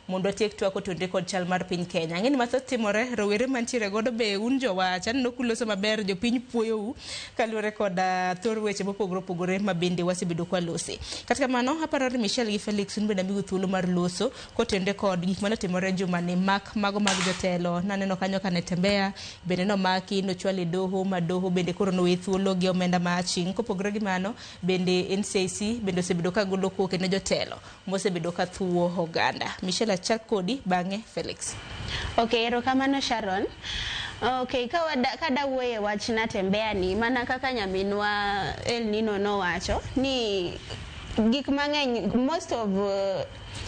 Mondo watiek twak otenore kod chal mar piny Kenya. Ang'e ni mathoth timore, rowere mantiere godo be un jowach, aneno kuloso maber, jopiny puoyou kaluwore kod thor weche mopogore opogore ma bende wasebedo kwalose. Kata kamano, aparo ni Michelle gi Felix un bende amiu thuolo mar loso kotenore kod gik mane otimore juma ni mak mago mag jotelo. Naneno kanyo ka Natembeya bende nomaki, nochwal e doho ma doho bende koro nowe thuolo gi omenda ma aching'. Kopogore gi mano, bende NCIC bende osebedo ka golo koke ne jotelo mosebedo ka thuwo oganda. Michelle achak kodi bang'e Felix. Ok, erokamano Sharon. Ok, ka wada, ka dawuoye wach Natembeya ni, mana kaka nyaminwa El Nino nowacho, ni gik mang'eny, most of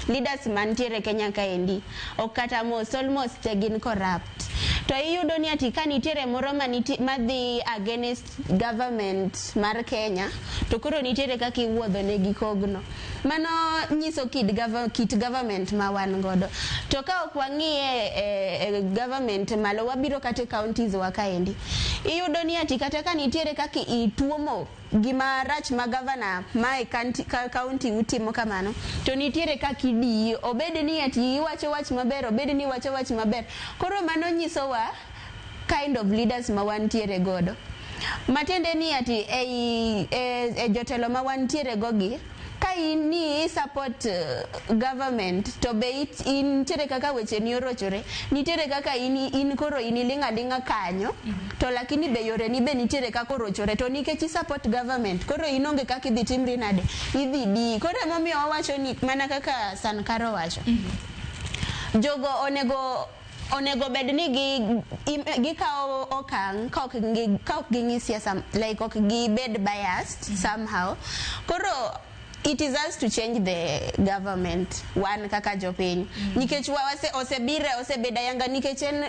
leaders mantiere Kenya kaendi, ok kata most, almost te gin corrupt. To iyudo ni ati ka nitiere moro maniti, madhi against government mar Kenya, to koro nitiere kaka iwuodho negi kogno. Mano nyiso kit, kit government ma wan godo. To ka ok wang'iye e government malo, wabiro kata e counties wa kaendi. Iyudo ni ati kata ka nitiere kaka ituomo gima rach ma governor ma e county utimo kamano, to nitiere kaka idiyi. Obed ni ati iwacho wach maber, obed ni iwacho wach maber. Koro mano nyisowa kind of leaders ma wantiere godo. Matiende ni ati ei e jotelo ma wantiere go gi, ka in ni i support government to be in nitiere kaka weche ni orochore, nitiere kaka in koro in iling' aling'a kanyo, to lakini be yore ni be nitiere kaka orochore, to nikech i support government, koro in onge kaka idhi timri nade, idhi diyi. Koro emomiyo wawacho ni mana kaka Sankara owacho, jogo onego bed ni gi gikawo okang' ka ok ging'i siasa, like ok gibed biased somehow. Koro it is us to change the government, wan kaka jopiny, nikech wa osebire osebedo ayanga, nikech en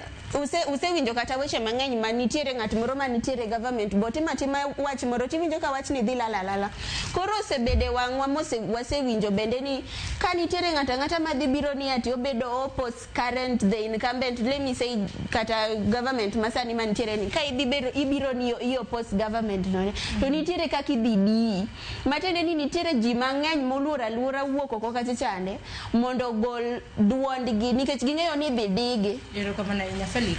usewinjo kata weche mang'eny ma nitiere ng'at moro ma nitiere government bo timo atima wach moro, tiwinjo ka wachni dhi lal alala. Koro osebedo e wang'wa mose wasewinjo bende ni ka nitiere ng'ato ang'ata madhi biro ni ati obedo oppose current, the incumbent, let me say kata government masani mantiere ni, ka idhi bedo ibiro ni i oppose government no, to nitiere kaka idhi diyi. Matiende ni nitiere ji mang'eny moluoro aluora wuok oko kacha chande mondo ogol duondgi, nikech ging'eyo ni idhi digi. Erokamano ahinya, Felix.